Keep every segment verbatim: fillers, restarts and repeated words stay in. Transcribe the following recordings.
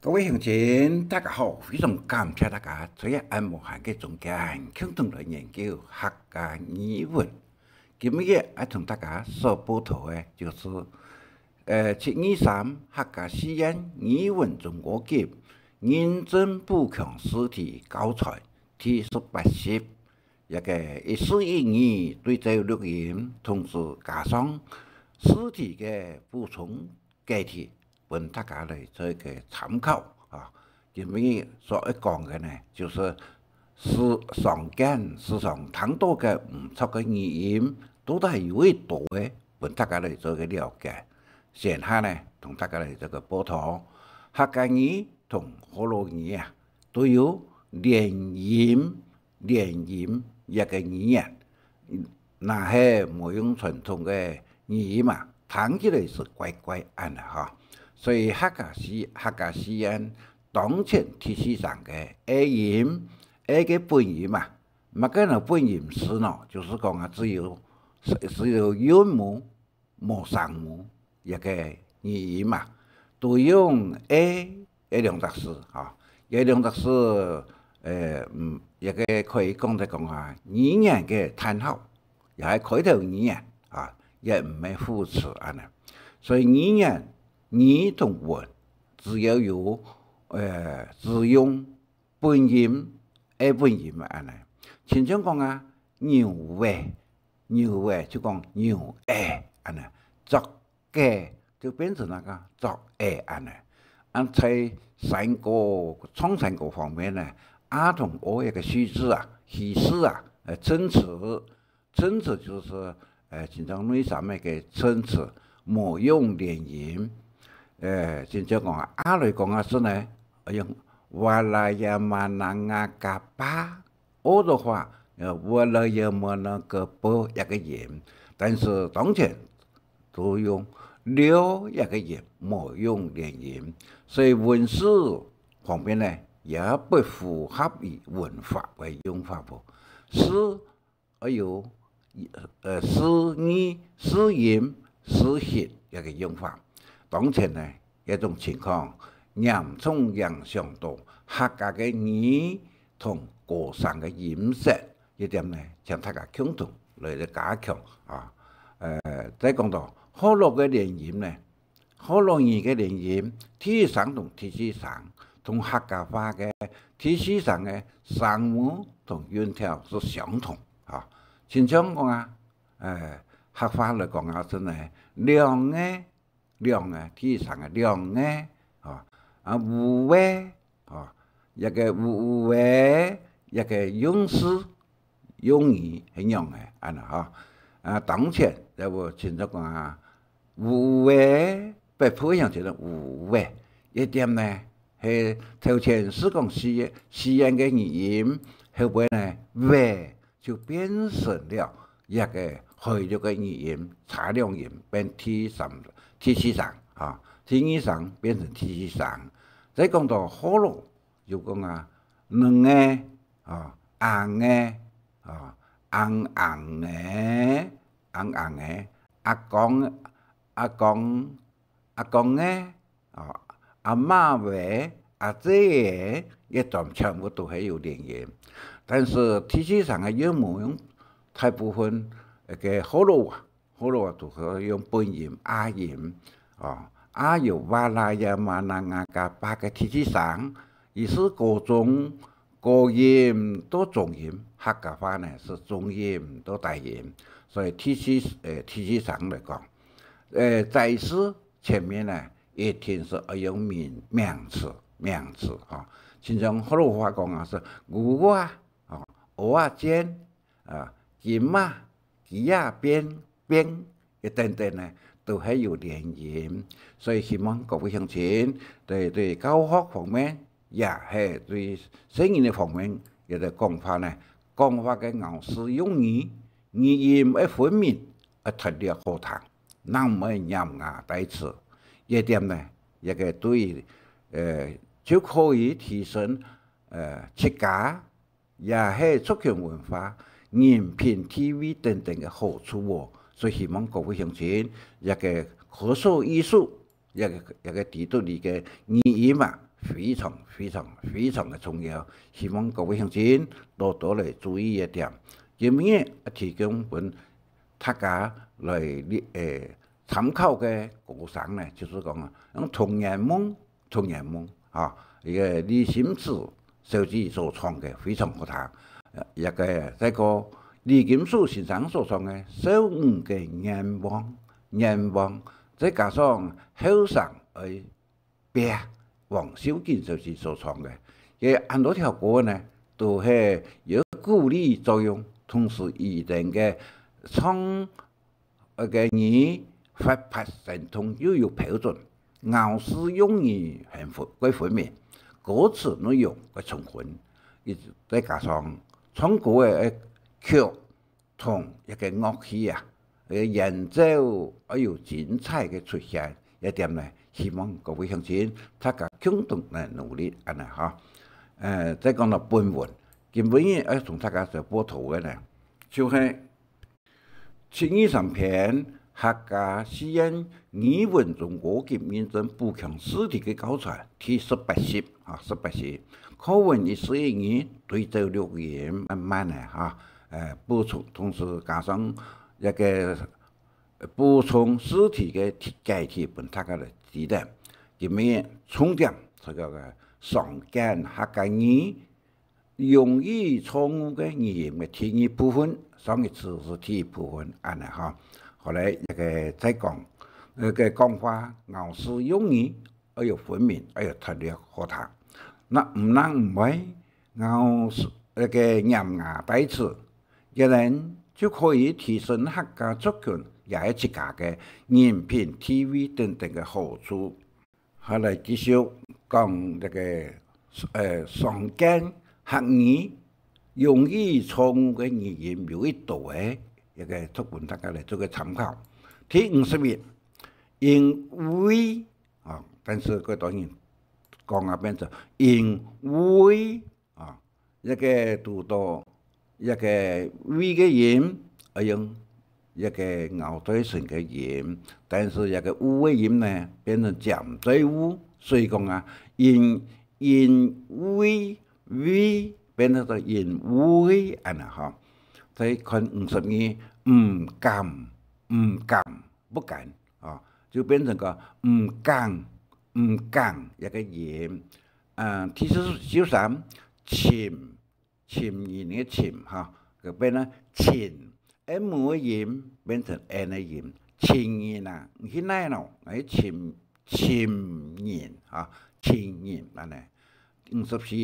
各位鄉親，大家好！非常感謝大家在這恁無閒个中間，共同來研究客家語文。今日愛同大家所報導个，就係，呃，七二三客家四縣語文綜合及認證補強試題教材第十八集，這个一字一語對照錄音，同時加上試題个補充 解題，分大家來做一个參考啊。今日所愛講个呢，就係時常見、時常聽到个毋著个語音，到底有幾多个，分大家來做一个了解。先下呢，同大家來做个報導，客家語同學老語啊，都有連音 連音這个語言，若係無用傳統个語音啊，聽起來係怪怪恁呢吼。所以客家四，客家四縣當前第四聲个A音，A个本音啊，麼个呢本音字呢？就係講啊，只有，只有韻母 無聲母，這个語音啊，都用A，A兩隻字吼，A兩隻字，呃，嗯，這个可以講來講啊，語言个嘆號，也係開頭語言啊，也毋係副詞恁呢。所以語言，語同文，只要有，呃，只用 本音，A本音啊恁呢。親像講啊，牛仔，牛仔就講牛仔恁呢，作雞就變成該个作仔恁呢。啊在山歌，唱山歌方面呢，啊同O這个虛字啊，虛字啊，呃，稱詞， 稱詞就係，呃，親像內三个个稱詞，無用連音。呃，親像講啊，啊來講啊係呢，用Walayamanangakapa，O的話，呃，Walayamanangakapa這个音。但是當前都用了這个音，無用連音。所以文字方面呢，也不符合於文法个用法哦。字 愛有，呃，字義、字音、字形這个用法。當前呢，這種情況嚴重影響到客家个語同歌聲个音色，這點呢，請大家共同來加強啊。呃，再講到學老个連音呢， 學老語个連音，第一聲同第四聲，同客家話个第四聲个聲母同韻調係相同，吼。親像講啊，呃，客話來講啊，係呢，兩个，兩个，第一聲个兩个，吼，啊，有个，吼，這个有个，這个用詞， 用語係仰仔，恁呢吼。啊，當前，這个親像講啊，有个，北部鄉親个有个，這點呢，係頭前係講四縣，四縣个語音，後尾呢，个就變成了這个海陸个語音，差兩音變第三、第四聲，吼，第二聲變成第四聲。再講到學老， 就講啊，兩个，吼，翁个，吼，翁翁个，翁翁个，阿公，阿公，阿公个，吼，阿媽个，阿姊个，這兜全部都係有連音。但是第四聲个韻母用大部分个學老啊， 學老啊，都係用本音，A音，哦，A有Walayamanangakapa个第四聲，意思高中，高音到中音，客家話呢係中音到低音，所以第四，呃，第四聲來講，呃，在字前面呢，一定係愛用名，名詞，名詞，吼。親像學老話講啊，係牛啊，吼，蚵仔煎，啊，金啊， 雞仔變，變，這等等呢，都係有連音。所以希望各位鄉親，對，對教學方面，也係對細人个方面，這个講法呢，講話个咬字用語，語音愛分明，愛讀了好聽，正毋會黏牙帶齒。這點呢，這个對，呃，就可以提升，呃，自家 也係族群文化、人品、地位等等个好處哦。所以希望各位鄉親，這个口說藝術，這个，這个知讀哩个語音啊，非常非常非常个重要，希望各位鄉親多多來注意一點。今日提供分大家來，呃，參考个歌聲呢，就是講啊，用《童年夢》，《童年夢》啊，一個李心慈小姐所唱个，非常好聽。呃，一個再過李金鎖先生所唱个《少女个願望》，願望，再加上後生愛 伯黃秀錦小姐所唱个。這恁多條歌呢，都係有鼓勵作用，同時佢等个唱，呃，个語發達生動又有標準，咬字用語很分，過分明，歌詞內容過充分，一直再加上唱歌个曲 同一個樂器啊，个演奏，還有精彩个出現，這點呢，希望各位鄉親大家共同來努力，恁呢哈。呃，再講到本文，今晡日愛同大家所報導个呢，就係七二三篇客家四縣語文中高級認證補強試題个教材第十八集，啊，十八集，課文一四一二對照錄音，慢慢个哈。 呃，補充，同時加上一個，呃，補充試題个題，解題分大家來知得。今日重點係這個常見客家語容易錯誤个語音个第二部分，上一次係第一部分，恁呢哈。後來一個再講，該個講話咬字用語 愛有分明，愛有條理好聽。若毋能毋會，咬字，該個黏牙帶齒，這樣就可以提升客家族群也係自家个人品、地位等等个好處。好，來繼續講這個，呃，常見客語容易錯誤个語音有幾多个，這個作文大家來做個參考。第五十一，因為 啊，但是過多人講啊，變成因為啊，這個堵到這個為个音，愛用這個咬嘴唇个音，但是這個u个音呢，變成尖嘴u，所以講啊，因，因為為變成做因為恁呢哈。再看五十二，毋敢，毋敢， 不敢，啊，就變成個毋敢，毋敢這個音。啊，第十三，尋，尋人个尋，哈，就變成尋，m个音變成n个音，尋人啊，你去哪咯？你尋，尋人，啊，尋人，恁呢。五十四，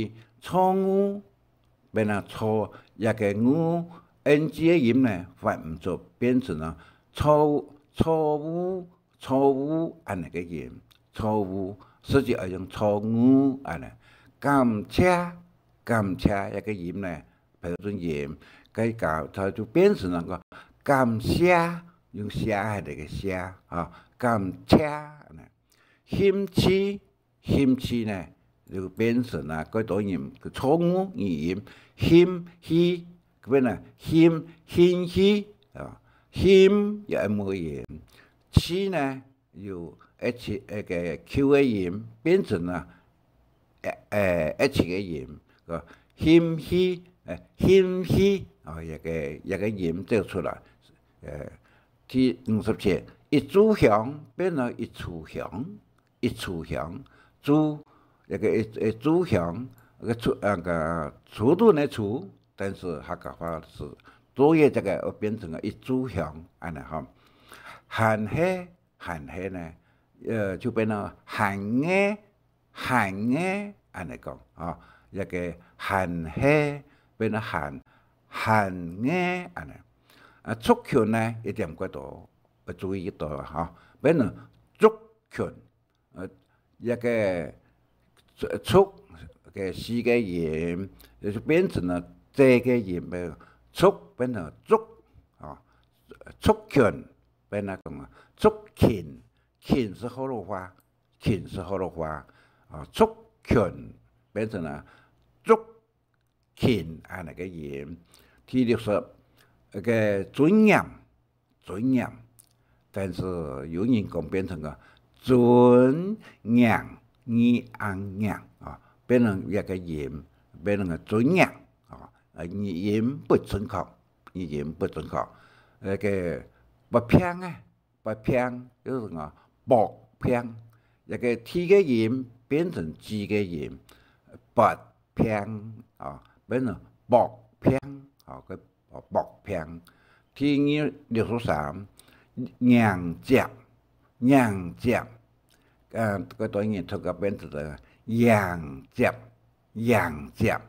錯誤 變啊錯，這個誤，ng个音呢，發毋出，變成啊錯，錯誤，錯誤恁呢个音，錯誤，實際愛用錯誤恁呢。感謝，感謝這個音呢，標準音，該个它就變成那個感謝，用謝下來个謝啊，感謝恁呢。興趣， 興趣呢，就變成啊，過多人个錯誤語音，興，趣，變啊，興，興趣啊，興也係無音，趣呢，有h，該個q个音，變成啊，呃，呃，h个音，个興趣，呃，興趣，啊，這個，這個音走出來，呃，第五十七，一炷香變成一炷香。 一炷香，炷，該個一，一炷香，該個粗，那個粗短个粗，但是客家話係做个這個會變成个一炷香，恁呢哈。還係，還係呢，呃，就變成還个，還个，恁呢講啊，這個還係變成還，還个，恁呢。啊，族群呢，一點過多，要注意到了哈，變成族群。 呃，這個族，族个四个音，就變成了這個音，族變成族，啊，族群變來講啊，族群，群係學老話，群係學老話，啊，族群變成了族 群恁呢个音。第六十，該個尊嚴，尊嚴，但是有人講變成个尊嚴， ，ng、ang、ng啊，變成一個音，變成个準ng啊，啊，語音不準確，語音不準確。那個不平啊，不平，就是講薄平，一個T个音變成G个音，薄平啊，變成薄平啊，个薄平。第二六十三，迎接，迎接，呃，个短音讀个變成个迎接，迎接，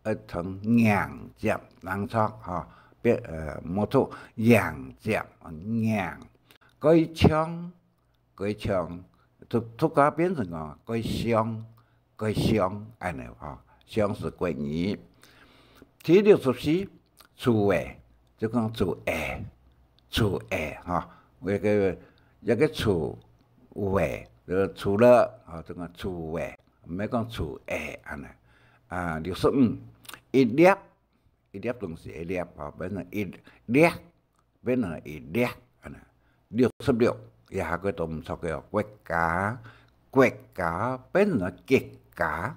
呃，同迎接，人錯哈，變呃，無讀，迎接，迎，該唱。 該唱，讀，讀个變成講該想，該想，恁呢吼，想係國語。第六十四，除了，就講除了，除了吼，一個，一個除，了，除了吼，就講除了，毋係講除了恁呢。啊，六十五，一粒，一粒東西，一粒吼，變成一粒， 變成一粒，恁呢。六十六，這下个都毋著个哦，國家，國家變成國家，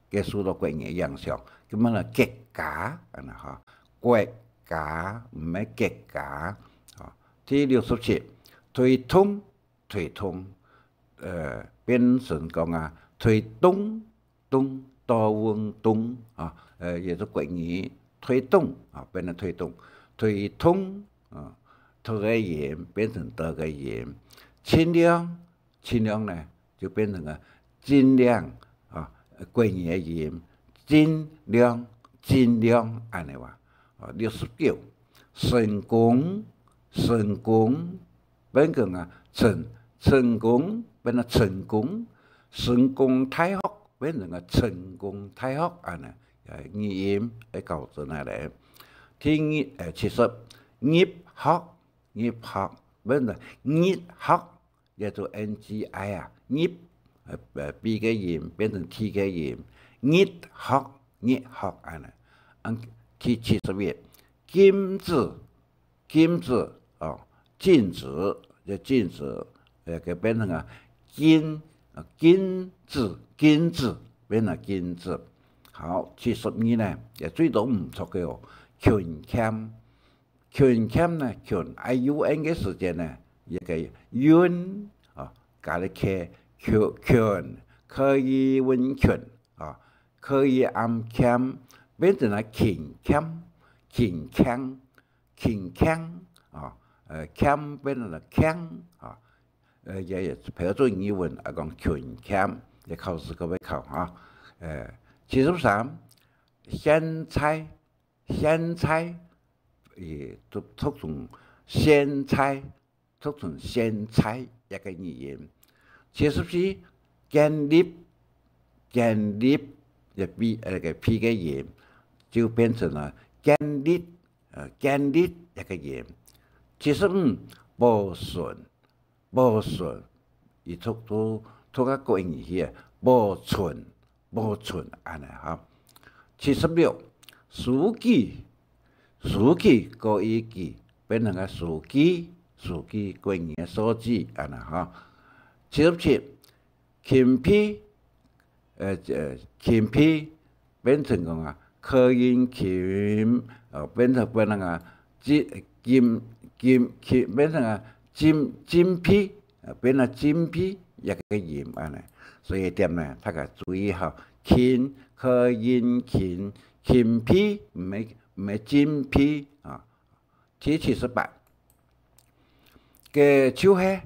个受到國語个影響，根本就國家，恁呢吼，國家，毋係國家，吼。第六十七，推動，推動，呃，變成講啊，推動， 動，多運動啊，呃，也係國語推動啊，變成推動，推動啊，讀个音變成讀个音，盡量，盡量呢就變成个盡量啊，國語个音，盡量，盡量恁呢話。啊，六十九，成功，成功， 變成啊，成，成功，變成成功，成功大學，變成啊，成功大學，恁呢，呃，語音愛校正下來。第二，呃，七十，入學，入學，變成入學，也就N G I啊，入，呃，呃，B个音變成T个音，入學，入學，恁呢。嗯，第七十一，禁止， 禁止，哦，禁止，就禁止，呃，个變成啊，禁，啊，禁止，禁止，變成禁止。好，七十二呢，也最多毋著个哦，勤儉，勤儉呢，勤，I U N个時間呢，一個韻，啊，加了K，勤，勤，可以韻勤，啊，可以暗儉，變成了勤儉，勤儉。 勤儉，啊，呃，儉變成了儉，啊，呃，也，也標準語文啊，講勤儉，也考試个會考哈。呃，七十三，現在，現在，也讀，讀成現在，讀成現在一個語音。七十四，建立，建立，也P，呃，个P个音，就變成了建立， 呃，建立一個音。七十五，保存，保存，佢讀到，讀个國語去啊，保存，保存，恁呢哈。七十六，書記，書記，高一記，變成个書記，書記，國語个書記，恁呢哈。七十七， 欽佩，呃，呃，欽佩，變成講啊，可以欽，呃，變成，變成啊，敬，敬，敬，敬，變成啊，敬，敬佩，呃，變成敬佩一個音恁呢。所以點呢，大家注意哈，欽，可以欽，欽佩，毋係，毋係敬佩啊。 第七十八，个就係，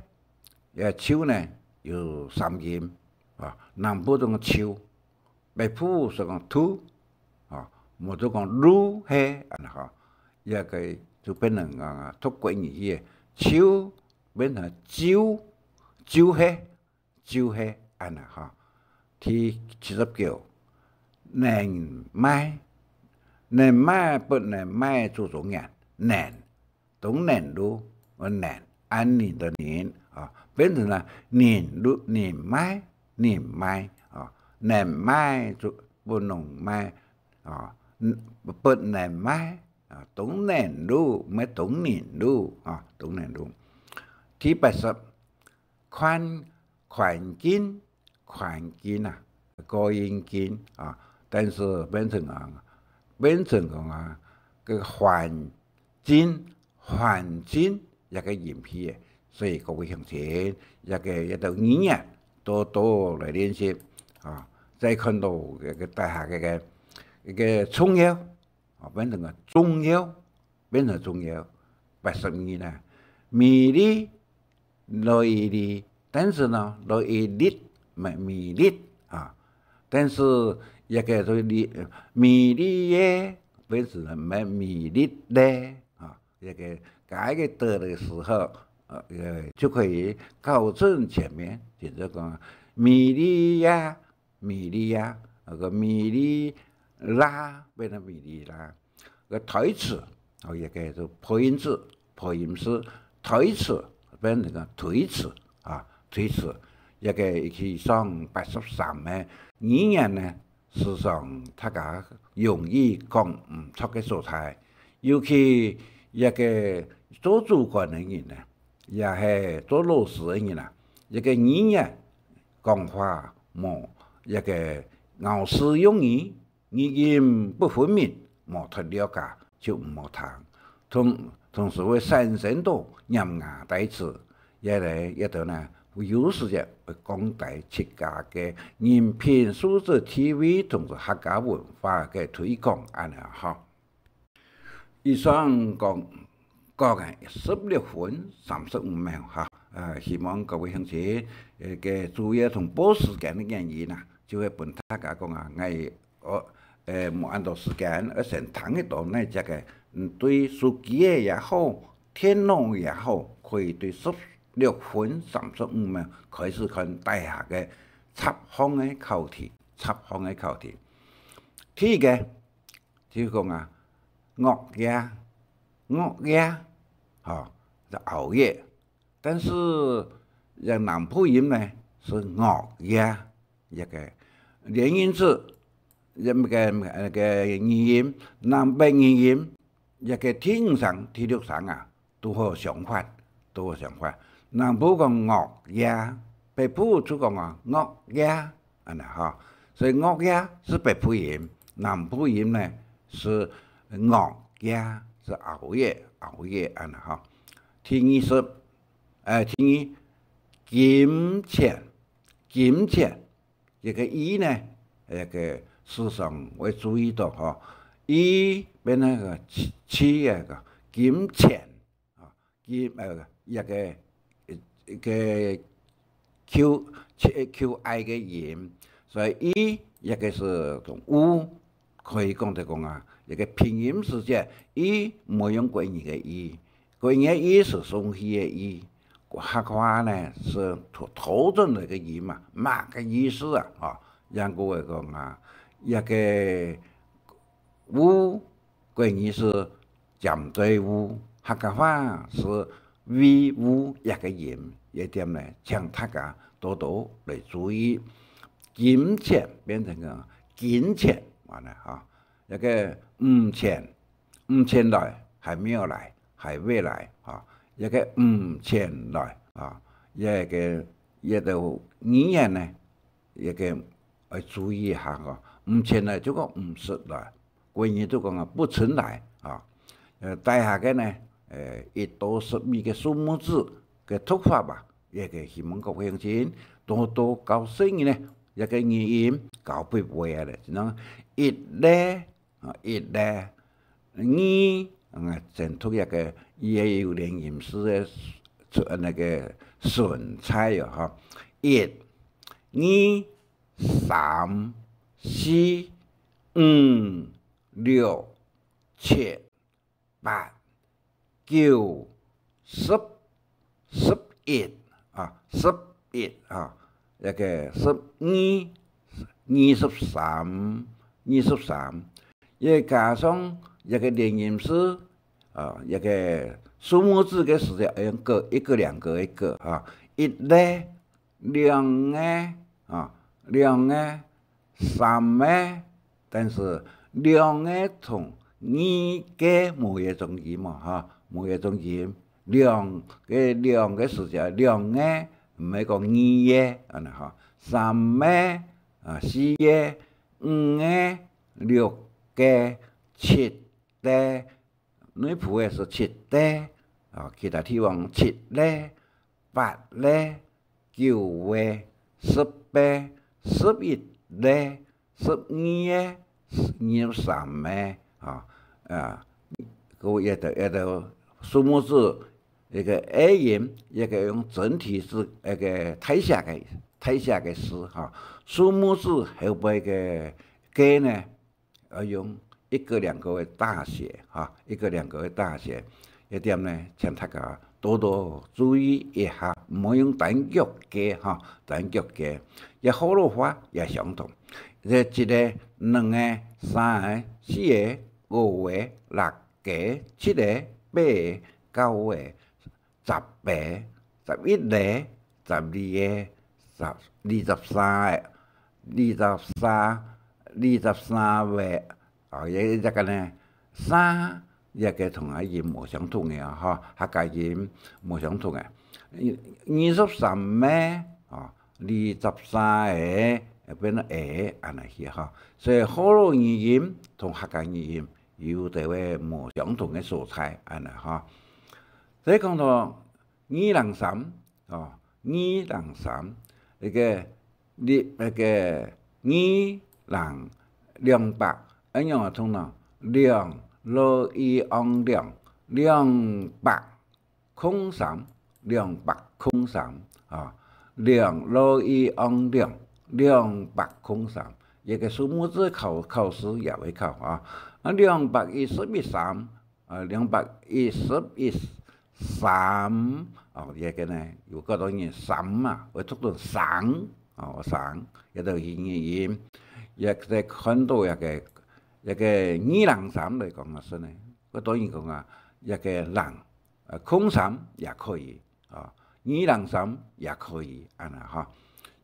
个就呢，有三音，啊，南部就講就，北部就講就，啊，無就講就係，恁呢吼。這個就變成啊，讀國語去个，就變成就，就係， 就係恁呢吼。第七十九，能賣，能賣，不能賣，注中元，能，東能路，呃，能，恁呢个能啊，變成了能路，能賣，能賣啊，能賣，注，不能賣啊，嗯，不能賣啊，東能路，毋係東能路啊，東能路。第八十， 環，環境，環境啊，過癮境啊，但是變成啊，變成講啊，个環境，環境也个引起个，所以各位鄉親，這个一道語言多多來練習啊，再看到這个大家个个个重要啊，變成个重要，變成重要，八十二呢，米粒 來一粒，但是呢，來一粒，毋係米粒啊。但是這个做粒，米粒个，變成了毋係米粒个啊。這个改个的的時候，呃，呃，就可以校正前面，就是講米粒呀， 米粒啊，那个米粒啦，變成米粒啦。个推辭，哦，也可以做破音字，破音字，推辞，變成个推辞啊，推辞。也可以去上八十三个語言呢，時常大家容易講毋著个所在，尤其這个做主管个人呢，也係做老師个人啊，這个語言 講話無這个咬字用語，語音不分明，無忒了解就毋好聽。同同時會產生到黏牙帶齒，也來也得呢，有時節會降低自家个人品、素質、地位，同時客家文化个推廣，恁樣吼。 以上講講个十六分三十五秒哈，呃，希望各位鄉親，呃，个注意同報時間个原因啊，就會分大家講啊，𠊎哦，呃，無恁多時間，呃，先聽一段呢，這个，嗯，對手機个也好，電腦也好，可以對十六分三十五秒開始看底下个十項个考題，十項个考題。第一个， 就講啊，熬夜，熬夜，吼，就熬夜。但是這南部音呢，係熬夜，這个連音字，這个，那个語音，南北語音，這个第五聲、第六聲啊， 都好相反，都好相反。南部講熬夜，北部就講啊，熬夜，恁樣吼。所以熬夜係北部音，南部音呢係熬夜，係熬夜，熬夜恁樣吼。第二十，呃，第二，金錢，金錢， 這个E呢，這个時常會注意到吼，E變那个氣，氣那个金錢，啊，金，呃，這个，呃，个Q，Q I个音，所以E這个係同U，可以講就講啊，這个拼音時節，E毋會用國語个E， 國語个E係送去个E，客話呢係倒，倒轉來个音嘛，麼个意思啊？吼，樣故來講啊，這个U，國語係尖嘴烏，客家話係V U這个音，這點呢，請大家多多來注意。金錢變成个金錢，恁樣吼，這个五千， 五千來，還沒有來，還未來，吼，這个五千來，吼，這个，這个語言呢，這个愛注意一下，吼，五千來就講毋識來，國語就講啊，不曾來，吼。呃，底下个呢，呃，一到十二个數目字个讀法吧，這个希望各位鄉親多多教細人呢，這个語音教會會啊咧，就講一咧， 啊，一咧，二，啊，先讀一个，佢也有連音字个，出，那个順序哦，吼。一、二、三、四、五、六、七、八、九、十、十一啊，十一啊，這个十二、二十三、二十三，也加上這个連音字啊，這个數目字个時節，愛用个，一个、兩个、一个啊，一个、兩个啊，兩个、 三个，但是兩个同二个無這種音嘛，吼，無這種音。兩个，兩个時節，兩个，毋係講二个，恁樣吼。三个，啊，四个，五个，六个，七个，內埔个係七个，啊，其他地方七个，八个，九个，十个，十一个，十二个，二十三个，啊，啊，各位也都，也都數目字，一个A音，一个用整體字，一个大寫个，大寫个字哈。數目字後背个个呢，要用一个两个个大寫哈，一个两个个大寫。一点呢，请大家多多注意一下，毋好用單腳个哈，单脚个。也河洛話也相同，这一个、两个、三个、四个、五个、六个、七个、八个、九个、十个、十一个、十二个、十、二十三个、二十三、二十三个，哦，也，也个呢，三，也个同个音無相同个哦，吼，客家音無相同个。二十三个，哦，二十三个，變做个，恁呢去吼。所以河洛語音同客家語音有兜个無相同个所在，恁呢吼。所以講到 二零三，哦，二零三，一个，一，一个二零兩百，恁樣啊，通呢？兩，lo i ong兩，兩百空三，兩百空三，啊，兩，lo i ong兩，兩百空三。一个數目字考，考試也會考啊。啊，兩百一十一三， 啊，兩百一十一三，哦，這个呢，有較多人三嘛，會讀做三，哦，三，這就係語音。也在看到這个，這个二零三來講啊，係呢，較多人講啊，這个零，呃，空三也可以，啊，二零三也可以，恁呢哈。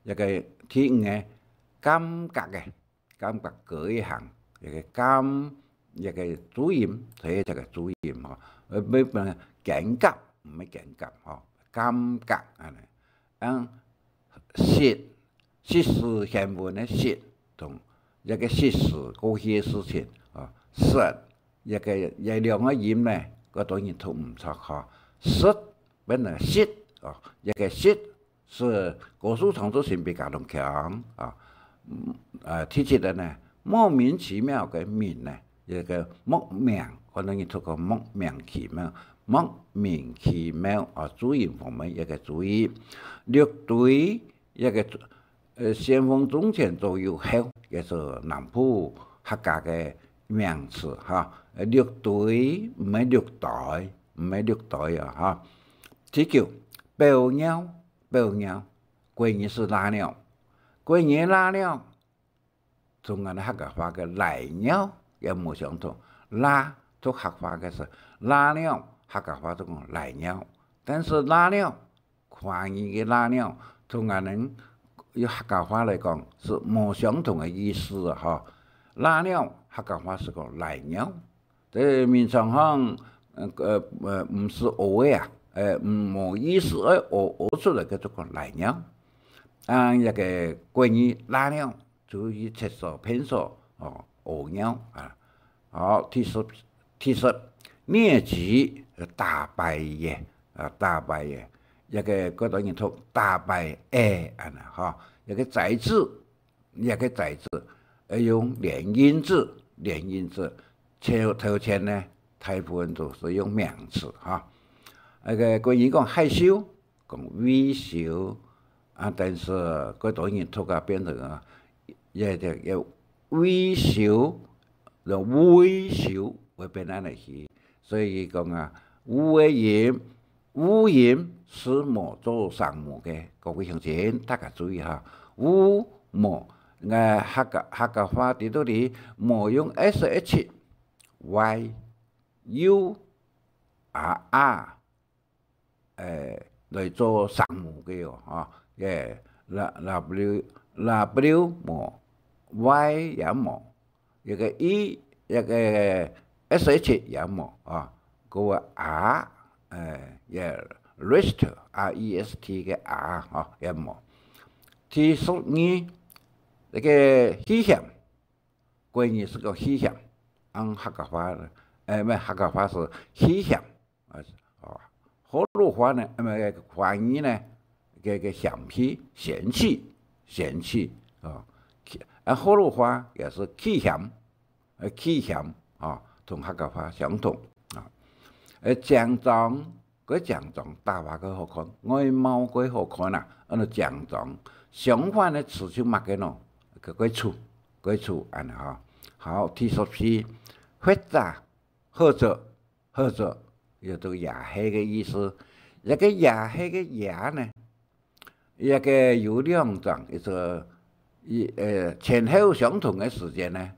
這个第五个，感覺个， 感覺隔一行，這个感，這个注音，所以這个注音吼，呃，毋係感覺，毋係感覺吼，感覺恁呢。嗯，實，實時現文个實，同這个實時過去个事情，哦，實，這个，這兩个音呢，較多人讀毋著吼。實，變成實，哦，這个實 係高樹長治新筆加龍腔啊。嗯，呃，第七个呢，莫名其妙个名呢，這个莫名，可能你讀个莫名其妙，莫名其妙啊，注音方面一个注意。六堆，一个，呃，先鋒、中前、左右、後，也係南部客家个名詞哈。呃，六堆，毋係六堆，毋係六堆啊哈。第九，表貓， 表貓，國語係拉貓。國語拉貓，同𠊎等客家話个賴貓也無相同。拉，讀客話个係拉貓，客家話就講賴貓。但是拉貓，華語个拉貓，同𠊎等用客家話來講，係無相同个意思啊，吼。拉貓，客家話係講賴貓。 這眠床項，呃，呃，呃，毋係屙个啊，呃，無意思愛屙，屙出來，叫做講賴尿。啊，這个國語拉尿，就係廁所、便所，哦，屙尿啊。好，第十，第十，瘧疾，打敗个，啊，打敗个，這个古代人讀打敗个，恁呢，吼，這个災字， 這个災字，愛用連音字，連音字。頭，頭前呢，大部分都係用名詞哈。該个國語講害羞，講畏羞，啊，但是過多人讀啊，變成啊，也，也，也畏羞，就畏羞，會變恁樣去。所以講啊，烏个音， 烏音係無做聲母个，各位鄉親，大家注意哈。烏無，呃，客家，客家話裡肚裡無用S H、Y、U、R、R，呃，來做聲母个哦，吼。个，W，W無，Y也無， 這个E，這个SH也無啊，該个R，呃，也Rest，R E S T个R，吼，也無。第十二，這个去險，國語係講去險，用客家話呢，誒，毋係，客家話係去險，啊，哦，學老話呢，呃，華語呢，个，个嫌棄，嫌棄，嫌棄，哦，去，啊，學老話也係去險，呃，去險，哦，同客家話相同，啊。呃，靚妝， 該靚妝打扮个好看，外貌个好看啊，安到靚妝。相反个詞就麼个呢？个，个醜，个醜，安到吼。好，第十四，或者，或者，或者，也就也係个意思。這个也係个也呢， 這个有兩種，一个，一，呃，前後相同个時節呢，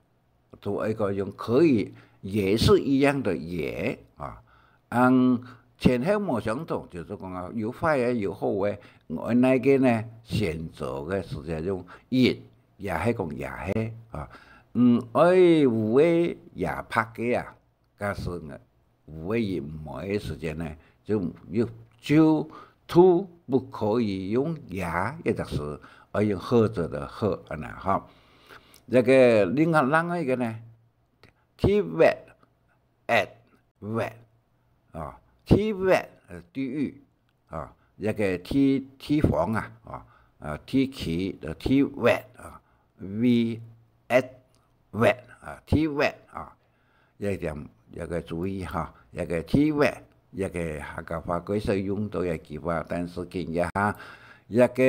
就一个用可以也是一樣的也啊。嗯，前後無相同，就係講啊，有壞个，有好个，𠊎哪个呢，選擇个時節用it，也係講也係啊。嗯，愛烏个也白个啊， 假使呢，烏个也毋愛个時節呢，就，就，就都不可以用也這隻詞，愛用或者的或，安到吼。這个另外，另外一个呢，地域，at，域，啊，地域，呃，地域， 啊，這个地，地方啊，啊，呃，地區，呃，地域啊，we at域啊，地域啊，這一點，這个注意哈，這个地域，這个客家話過少用到這句話，但係今這下，這个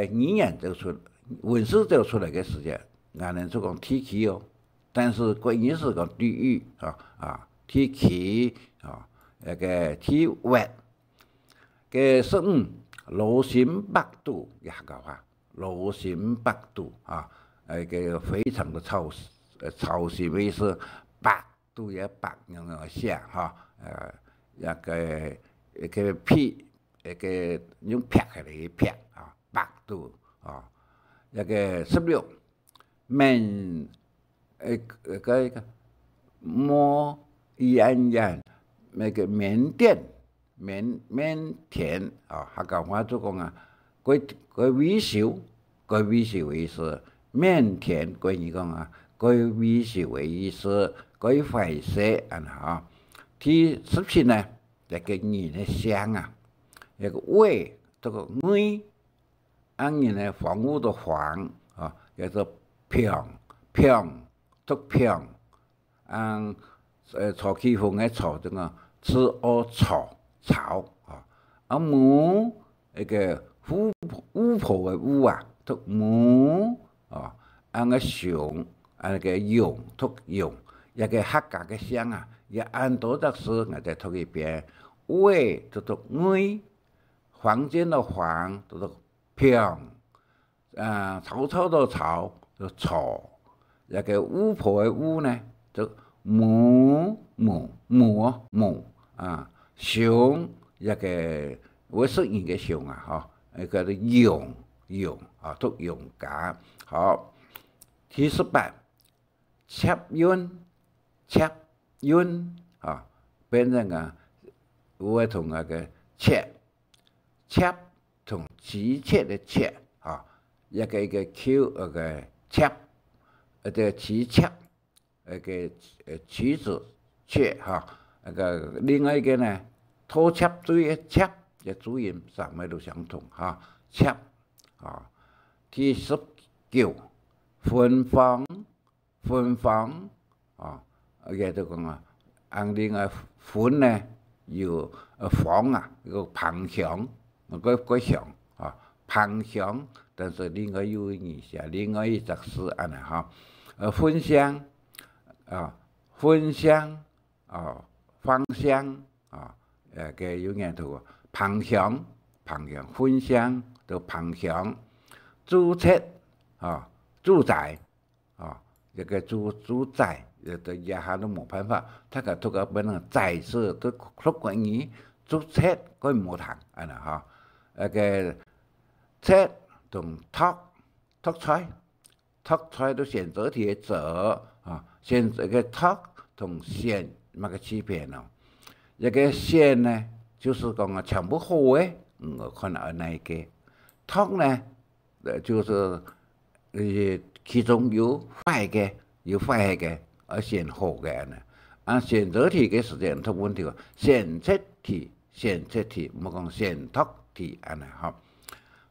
語言走出，文字走出來个時節，𠊎等就講地區哦，但係國語係講地域啊，啊，地區啊，這个地域。 个十五，羅衾百度，也客家話，羅衾百度啊，呃，个非常的操，呃，操心个意思，百度也百，用个寫哈，呃，那个，那个撇，那个用撇开的撇啊，百度啊，那个十六， 腼，呃，个，个，模樣樣，那个腼腆，腼，腼腆，啊，客家話就講啊，過，過畏羞，過畏羞个意思。腼腆，國語講啊，過畏羞个意思，過壞勢，安到吼。第十七呢，這个人个姓啊，這个魏，這个魏， 恁樣呢，房屋个房，啊，叫做房，房，讀房，嗯，呃，曹啟峰个曹，這个字哦曹，曹，啊，啊，巫，那个巫，巫婆个巫啊，讀巫，啊，恁个雄，恁个勇，讀勇，這个客家个姓啊，也恁多隻字，𠊎再讀一遍，魏，讀讀魏， 房間个房，讀做房，啊，曹操个曹，讀曹，這个巫婆个巫呢，讀巫，巫，巫哦，巫，啊，雄，這个會食人个雄啊，吼，該个勇，勇啊，讀勇敢。好，第十八， 捷運，捷運，啊，變成啊，有个同該个捷，捷同急切个切，啊，一个，一个Q，一个捷，一个急切，一个，呃，棋子，切，哈，那个另外一个呢，拖车追个车，个注音三个都相同，哈，捷，啊。第十九，分房， 分房，啊，也就講啊，恁樣个分呢，有，呃，房啊，有个房廂，个，个廂，啊，房廂，但是另外有个意思啊，另外一隻字恁樣哈，呃，分廂，啊，分廂，啊，方向，啊，呃，个有念讀房廂，房廂，分廂，就房廂，住宅，啊，住宅， 啊，這个住，住宅，呃，這下都無辦法，大家都个變成宅字，都讀國語，住宅，个無讀，恁樣哈。那个宅同擇，擇菜，擇菜都選擇題个擇，啊，選擇个擇同選，麼个區別呢？這个選呢，就係講啊，全部好个，嗯，𠊎看愛哪一个。擇呢，呃，就係，呃，其中有壞个，有壞个，愛選好个恁呢。啊，選擇題个時節讀問題，選擇題，選擇題，毋好講選擇題恁呢吼。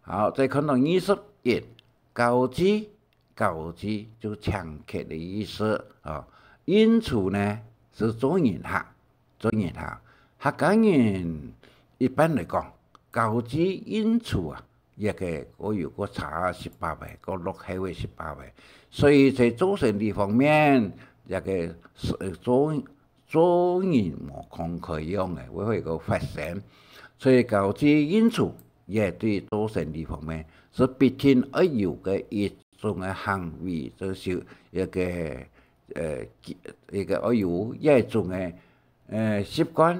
好，再看到二十一，交際，交際就請客个意思啊。應酬呢，係做人客，做人客。客家人一般來講，交際應酬啊，這个過有過差十八个，過落後个十八个。所以在做生理方面，這个係，呃，做，做人無公開樣个，會會个發生。所以交際應酬，也對做生理方面，係必定愛有个一種个行為，就是一个，呃，一个愛有這種个，呃，習慣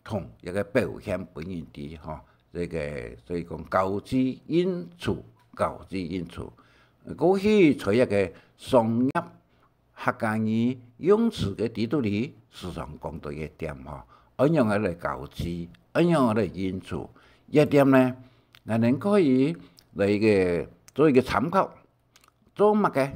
同一个表現分人知吼。這个所以講交際應酬，交際應酬。過去在一个商業客家語用詞个底肚裡，時常講到一點吼，仰般來交際，仰般來應酬。這點呢，𠊎等可以來一个做一个參考。做麼个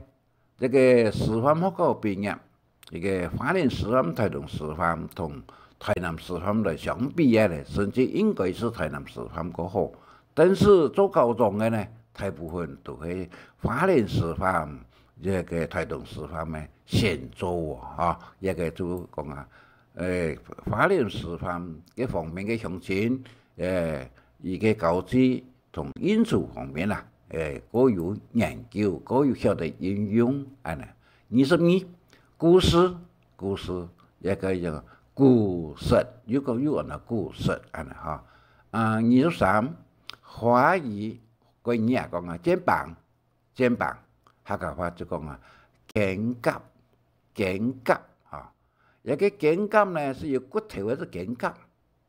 這个師範學校畢業，這个花蓮師範、臺東師範同臺南師範來相比个咧，甚至應該係臺南師範較好。但是做校長个呢，大部分都係花蓮師範、這个臺東師範个先做哦，哈，這个就講啊，呃，花蓮師範這方面个鄉親，呃，佢个交際 同應酬方面啊，誒，較有研究，較有曉得應用，恁呢。二十二，故事，故事，這个叫故事，又講又安到故事，恁呢哈。啊，二十三，華語，國語啊講啊，肩膀，肩膀，客家話就講啊，肩胛，肩胛，哈。這个肩胛呢，係有骨頭个，係肩胛。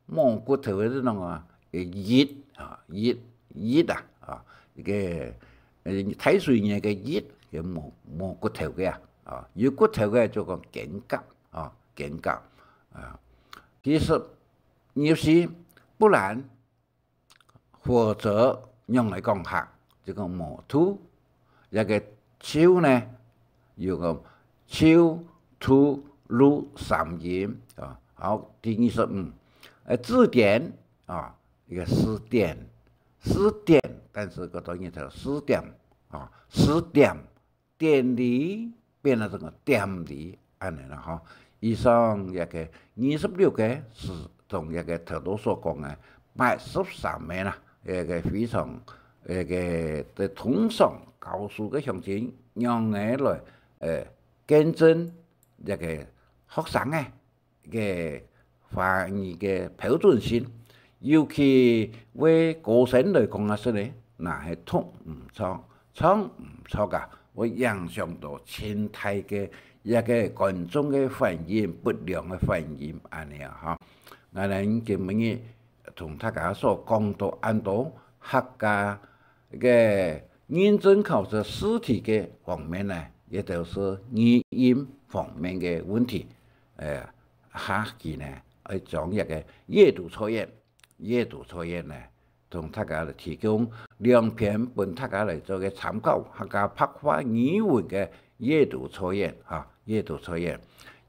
無骨頭个係仰啊，个翼啊，翼，翼啊，啊，一个，呃，大水魚个翼，个無，無骨頭个啊，啊，有骨頭个就講肩胛，啊，肩胛，啊。其實，二十四，不然，或者，仰來講客，就講無就， 這个就呢，有个就、就、就三音啊。好，第二十五，呃，字典啊，一个字典，字典，但是个多音讀字典啊，字典，典禮，變成个典禮， 恁呢啦吼。以上這个二十六个係同這个頭先所講个八十三个啦，這个非常，這个在通常教書个鄉親，仰仔來，呃，見證這个學生个，个華語个標準性，尤其對高生來講啊，係呢，若係讀毋著， 唱毋著啊，會影響到盡大个一个觀眾个反應，不良个反應恁呢啊，吼。𠊎等今晡日同大家所講到恁多客家个認證考試試題个方面呢，這兜係語音方面个問題。呃，下期呢，愛將這个閱讀測驗，閱讀測驗呢， 同大家來提供兩篇分大家來做个參考，客家白話語文个閱讀測驗，哈，閱讀測驗。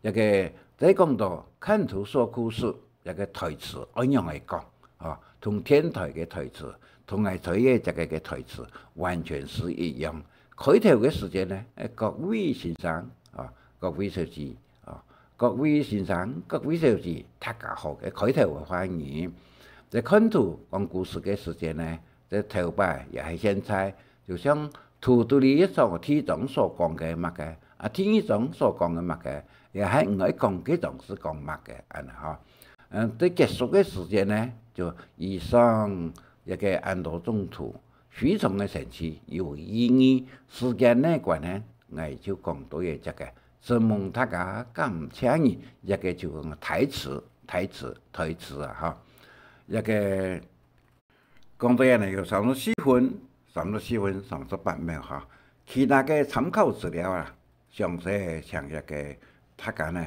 這个再講到看圖說故事，這个台詞仰般來講，哈，同電台个台詞，同𠊎在這个个台詞完全係一樣。開頭个時間呢，誒，各位先生，啊，各位小姐， 哦，各位先生、各位小姐，大家好个開頭个話語。在看圖講故事个時間呢，在頭擺也係現在，就像圖肚裡一張、第一張所講个麼个，啊，第二張所講个麼个，也係毋愛講該張係講麼个，恁呢吼。嗯，在結束个時間呢，就以上一个恁多種圖，非常个神奇，有意義，時間个關係，𠊎就講到這隻个。 承蒙大家，感謝你，這个就講台詞，台詞，台詞啊，哈。這个講到這呢，有三十四分，三十四分三十八秒哈。其他个參考資料啊，詳細請這个大家呢，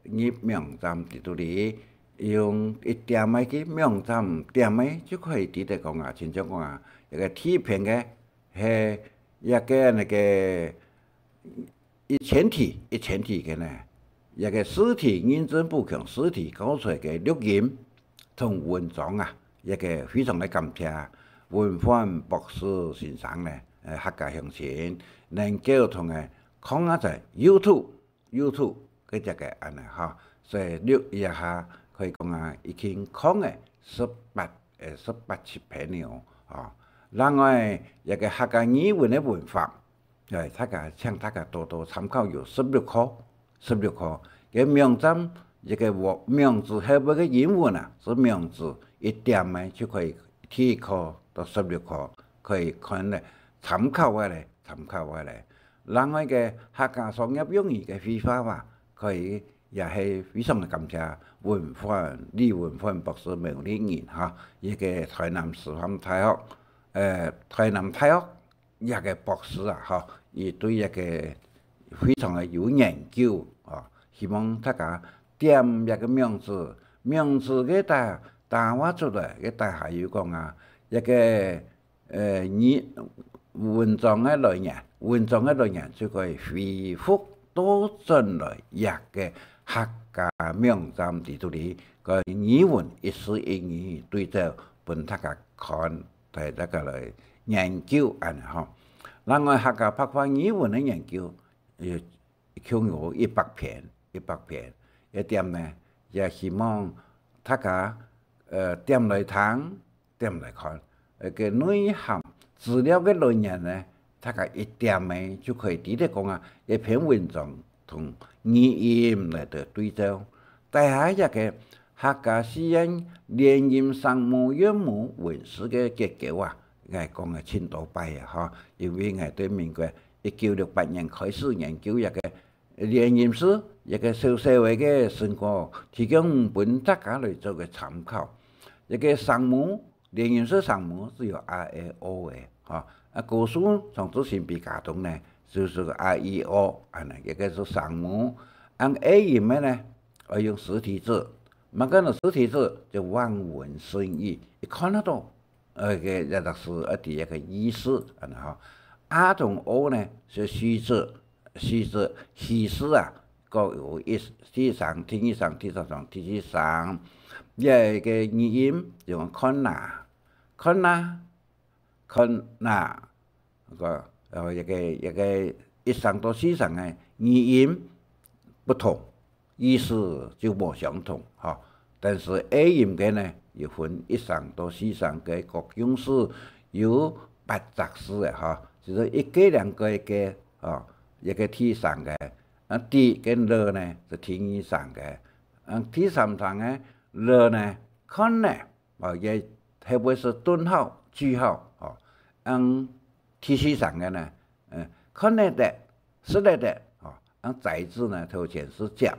入網站裡肚裡，用一點个去網站點个就可以知得講啊，親像講啊，這个第一篇个係一個那個一前提，一前提个呢，一個試題認證補強試題教材个錄音同文章啊，一個非常个感謝文煥博士先生呢，呃，客家鄉親，能夠同个講啊在YouTube YouTube个這個恁呢哈，所以錄一下可以講啊，已經講个十八，呃，十八七篇了哦。另外，一個客家語文个文法，哎，大家請大家多多參考，有十六課，十六課。个網站，一個網，網址後背个英文啊，係網址一點个就可以第一課到十六課，可以看咧，參考个咧，參考个咧。 另外个客家商業用語个會話啊，可以也係非常个感謝文煥，李文煥博士苗栗人哈，一個台南師範大學，呃，台南大學一個博士啊，哈，佢對一個非常个有研究啊，希望大家點一個網址，網址个打，打話出來，个底下有講啊，一個 呃，你文章个來源，文章个來源就可以回覆倒轉來這個客家網站裡肚裡，个語文一字一語對照分大家看，大家來研究恁呢吼。另外客家白話語文个研究，呃，共有一百篇，一百篇。這點呢，也希望大家，呃，點來聽， 點來看，呃，个內涵資料个來源呢，大家一點仔就可以知得講啊，一篇文章同語音來个對照。底下這個客家四縣連音聲母韻母韻詞个結構啊，𠊎講个盡多擺啊，吼，因為𠊎對民國一九六八年開始研究這個 連音詞，一個小小个个成果，提供分大家來做個參考。一個聲母，連音詞聲母只有a、e、o个，吼。啊，古書上之前比較多呢，就係个a、i、o，恁呢，一個係聲母。恁A音个呢，愛用實體字，麼个呢實體字就望文生義，一看得到， 呃，个，也就是一個，一個意思，恁呢吼。A同O呢，係虛字，虛字，虛字啊，各有一，第一聲、第二聲、第三聲、第四聲。這個語音用看哪，看哪，看哪， 个，呃，一個，一個一聲到四聲个語音不同，意思就無相同，吼。但是A音个呢，有分一聲到四聲个各用詞，有八隻字个，吼，就係一個、兩個、一個，吼，一個第一聲个。啊，D跟L呢，係第二聲个。啊，第三聲个L呢，看呢， 哦，也，係會係頓號、句號，哦。恁第四聲个呢，呃，看得得，食得得，哦。恁仔字呢，頭前係接，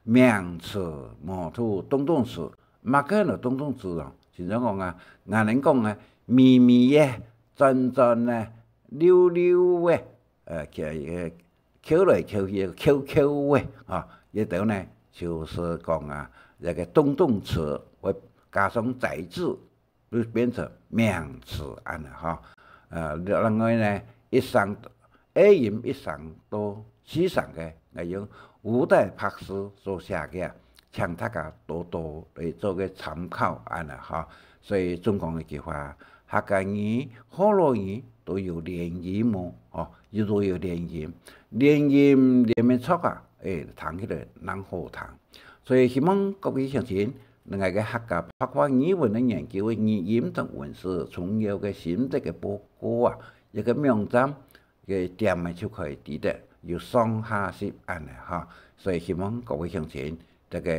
名詞、無肚動動詞，麼个呢動動詞哦？就像講啊，𠊎等講啊，微微个、轉轉个、溜溜个， 呃，翹，翹來翹去，翹翹个，啊，這兜呢，就係講啊，這個動動詞會加上仔字，就變成名詞恁呢，吼。呃，另外呢，一聲，A音一聲到四聲个，𠊎用吳岱博士所寫个，請大家多多來做個參考，恁呢，吼。所以總講一句話，客家語、學老語都有連音哦，吼。 又都有連音，連音連袂著啊，誒，聽起來恁好聽。所以希望各位鄉親，𠊎个客家白話語文个研究个語音同文字重要个心得个報告啊，一個網站个點仔就可以知得，有上下集恁呢哈。所以希望各位鄉親，這個，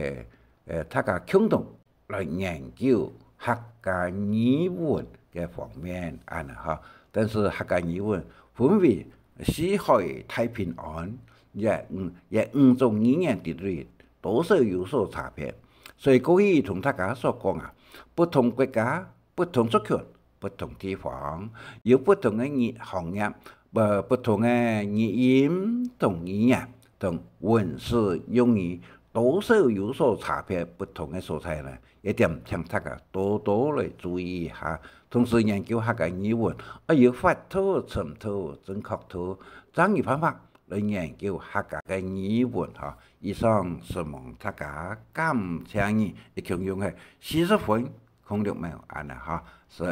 呃，大家共同 來研究客家語文个方面，恁呢哈。但是客家語文分為四海大平安，也，嗯，也五種語言之類，多少有所差別。所以過去同大家所講啊，不同國家、不同族群、不同地方，有不同个語，行業，呃，不同个語音同語言同文字用語多少有所差別，不同个所在呢，這點請大家多多來注意一下。同時研究客家語文，愛有法度、程度、正確度，正有辦法來研究客家个語文哈。以上承蒙大家，感謝你，一共用係四十分空六秒恁呢哈。是，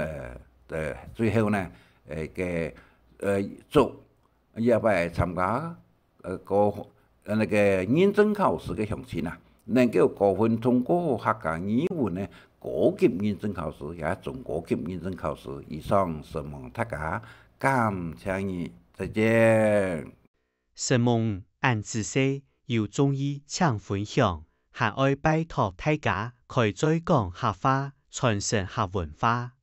呃，最後呢，呃，个，呃，祝 這擺參加，呃，高，呃，那個認證考試个鄉親啊，能夠高分通過客家語文个高級認證考試，也中高級認證考試。以上承蒙大家，感謝你，再見。承蒙恁仔細，有中意請分享，還愛拜託大家開嘴講客話，傳承客文化。